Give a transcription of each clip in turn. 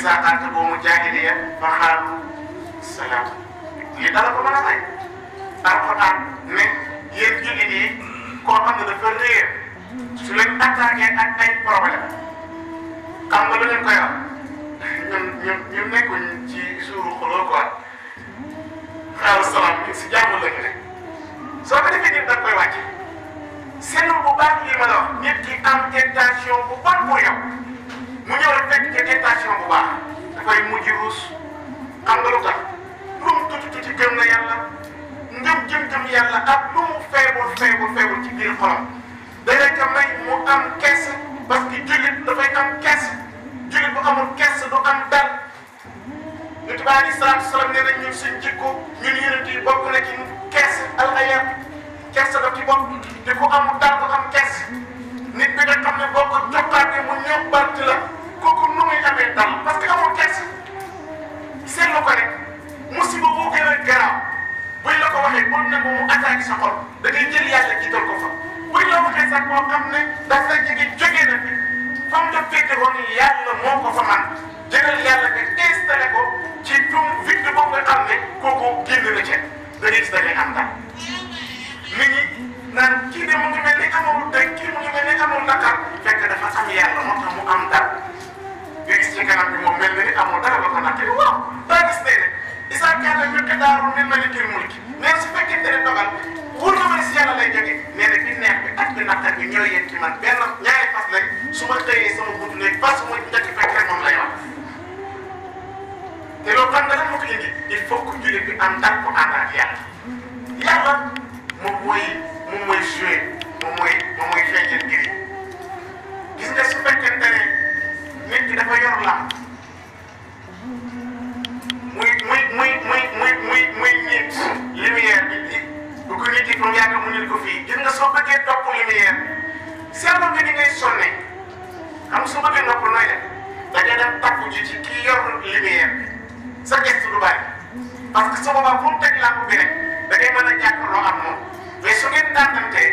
isa xaatabuumu jaahiliya fa xaalu salaam lii dara ko mën a may alxuraan ne yéen jullit yi koo xam ne dafa réer su leen attaqué ak ay problème xam nga lu leen koy wax ñun nekkuñ ci suuru xuloo quoi xaalu salaam ñu si jàmm lañu ne soo ko defee nit da koy wàcce seetlu bu baax lii ma la wax nit ki am tentation bu bon pour yow mu ñëw rek fekk ci tentation bu baax dafay mujj ruus xam nga lu tax lu mu tuuti gëm na yàlla jëm yàlla ak lu mu feebul ci biir xolam dana ko may mu am kees parce que jullit dafay am kees jullit bu amul kees du am dal Yonent bi alayhi salaatu wa salaam nee na ñun suñ jikko ñun yonent yi bokk na ci kees al ayam kees daf ci bokk te ku amul dal du am kees nit bi nga xam ne boo ko jokkaatee mu ñëw bant la kooku nu muy amee dal parce que amul kees seetlu ko rek musiba boo gën a garaaw buñ la ko waxee pour ne ko mu attaqué sa xol da ngay jël yàlla jiital ko fa buñ la waxee sax koo xam ne daf la jege jógee na fi fa mu la féete woon yàlla moo ko fa man jëlal yàlla nga installé ko ci dum vide boobu nga xam ne kooku génn na ca da ngay gis da ngay am daal nit ñi naan kii de mu ngi mel ni amul dëkk kii mu ngi mel ni amul Dakar fekk dafa am yàlla moo tax mu am dara nga gis ci kanam bi moom mel na ni amul dara ba ko nattee waaw daa gis ne rek isa kaana miqdaaru min malikil mulki mais su fekkente ne dogal wóor na ma ne si yàlla lay jógee nee na bi neex bi ak bi naqar bi ñooy yéen ci man benn ñaari fas lañ su ma xëyee sama buntu léegi fas su ma njëkk fekk rek moom lay wax te loolu xam nga lan moo ko indi il faut que jullit bi am dal ko ànd ak yàlla moom mooy joué moom mooy feeñal mbir yi gis nga su fekkente ne nit ki dafa yor lam muy ñiit lumière bi bu ko nit yi comme yàgg mu nit ko fii gis nga soo bëggee topp lumière seetlu nga ni ngay sonne xam soo bëggee nopp nooy def da ngay dem takku ji ci kii yor lumière bi sa geste du bari parce que su boobaa fu mu teg lampe bi rek da ngay mën a jàkkaarloo ak moom mais su ngeen tànnantee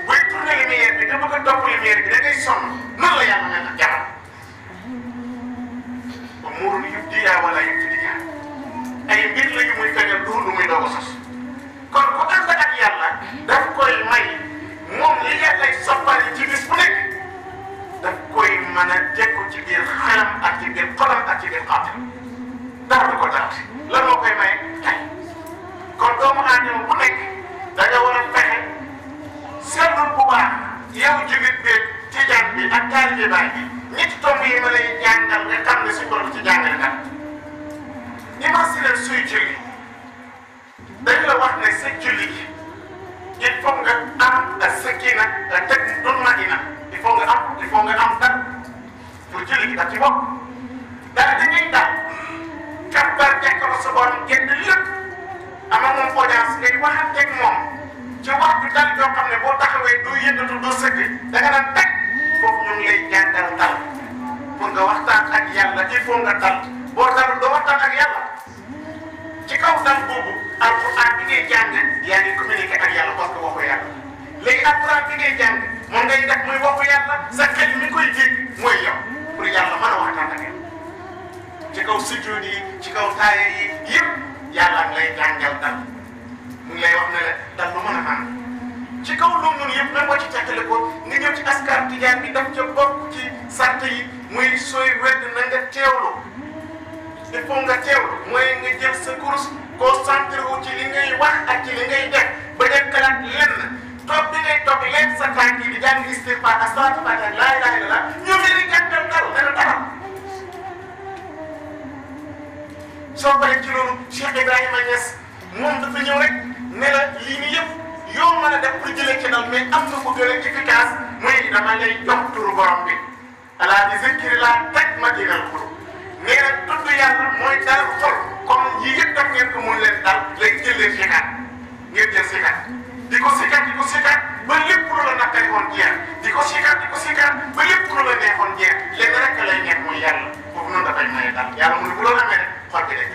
buy tourné lumière bi nga bëgg a topp lumière bi da ngay sonn nan la yàlla mel ak jamono ba muurul yëpp di yaa wala yëpp di yaa ay mbir la yu muy fegal du lu muy doog a sos kon ku ànd ak yàlla daf koy may moom li yàllay soppali ci bis bu nekk daf koy mën a jekku ci biir xelam ak ci biir xolam ak ci biir xaatim dara du ko taxati lan moo koy maye tey kon doomu aadama bu nekk da nga war a fexe seetlul bu baax yow jullit bi tijaan bi ak taalibe baay bi ñetti tomb yi ma lay jàngal nga xam ne suñu borom ci jàngale kat imagine suy julli dañ la wax ne sa julli gi il faut nga am sakina teg tumaanina il faut nga am dal pour julli gi daf ci bopp daal da ngay dal kàmbar jàkkaarloo sa borom génn lépp ama moom audience ngay waxanteeg moom ci wax ju dal yoo xam ne boo taxawee doo yëngatu doo sëgg da nga naan teg foofu ñu ngi lay jàngal dal pour nga waxtaan ak yàlla il faut nga dal boo dalul doo waxtaan ak yàlla ci kaw dal boobu alquran bi ngay jàng yaa ngi communiqué ak yàlla parce que waxu yàlla léegi alquran bi ngay jàng moom ngay def muy waxu yàlla sa xel mi koy dégg mooy yow pour yàlla mën a waxtaan ak yow ci kaw sujjóot yi ci kaw taaye yi yëpp yàlla ngi lay jàngal dal mu ngi lay wax ne la dal lu mën a mën ci kaw loolu noonu yëpp même boo ci teqale ko nga ñëw ci askar tijaan bi daf ca bokk ci sart yi muy sooy wedd na nga teewlu il faut nga teewlu mooy nga jël sa kurus concentré wu ci li ngay wax ak ci li ngay def ba nga xalaat lenn toog bi ngay toog leen sa tànk yi di jàng istighfar ak salaatu faatiha laa ilaaha illallaah ñoom ñu ngi jàngal dal dana taxaw soo paree ci loolu Cheikh Ibrahima Niass moom dafa ñëw rek ne la lii nii yëpp yoo mën a def pour jëlee ci dal mais am na ko gën a efficace mooy dama lay jox turu borom bi alaa bi zikrillah tatma'innul quluub nee na tudd yàlla mooy dal xol comme yii yëpp def ngeen ko mun leen dal léegi jël leen sikkat ngeen jël sikkat di ko sikkat ba lépp lu la naqari woon jeex di ko sikkat ba lépp lu la neexoon jeex lenn rek lay neex mooy yàlla foofu noonu dafay maye dal yàlla mu ne bu loolu amee rek xol bi day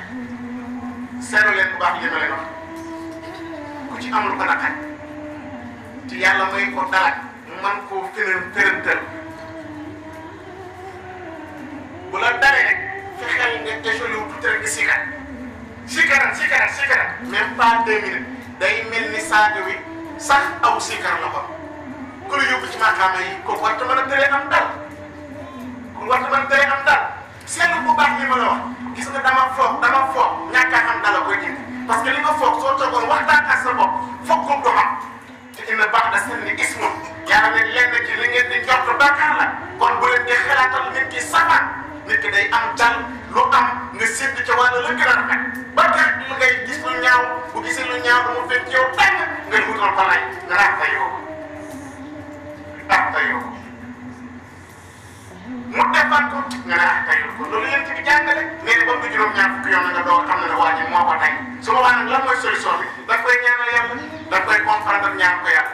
seetlu leen bu baax li ma leen wax ku ci am lu ko naqari te yàlla may ko dalak mu man koo fërëntal bu la dalee rek fexeel nga échelé wu tuuti rek nga sikar même pas 2 minutes day mel ni saaga wi sax aw sikar la ko ku la yóbbu ci maqaama yi kooku war ta mën a tëree am dal seetlu bu baax li ma la wax gis nga dama foog ñàkk a xam dala koy indi parce que li nga foog soo toogoon waxtaan ak sa bopp foog ko du xam te dina baax da seen ni ismu yàlla ne lenn ci li ngeen di njort bàkkaar la kon bu leen di xalaatal nit ki safaan nit ki day am dal lu am nga sédd ca wàllu la gën a rafet ba tax li ngay gis lu ñaaw bu gisee lu ñaaw mu fekk yow tànn nga wutal ko lay nga naan tayoo mu defaat ko nga ne tayoo ko loolu yéen ci jàngale nee na ba mu juróom-ñaar fukki yoon nga doog xam ne ne waa ji moo ko tey su ma waa nag lan mooy solution bi da koy ñaanal yàlla da koy comprendre ñaan ko yàlla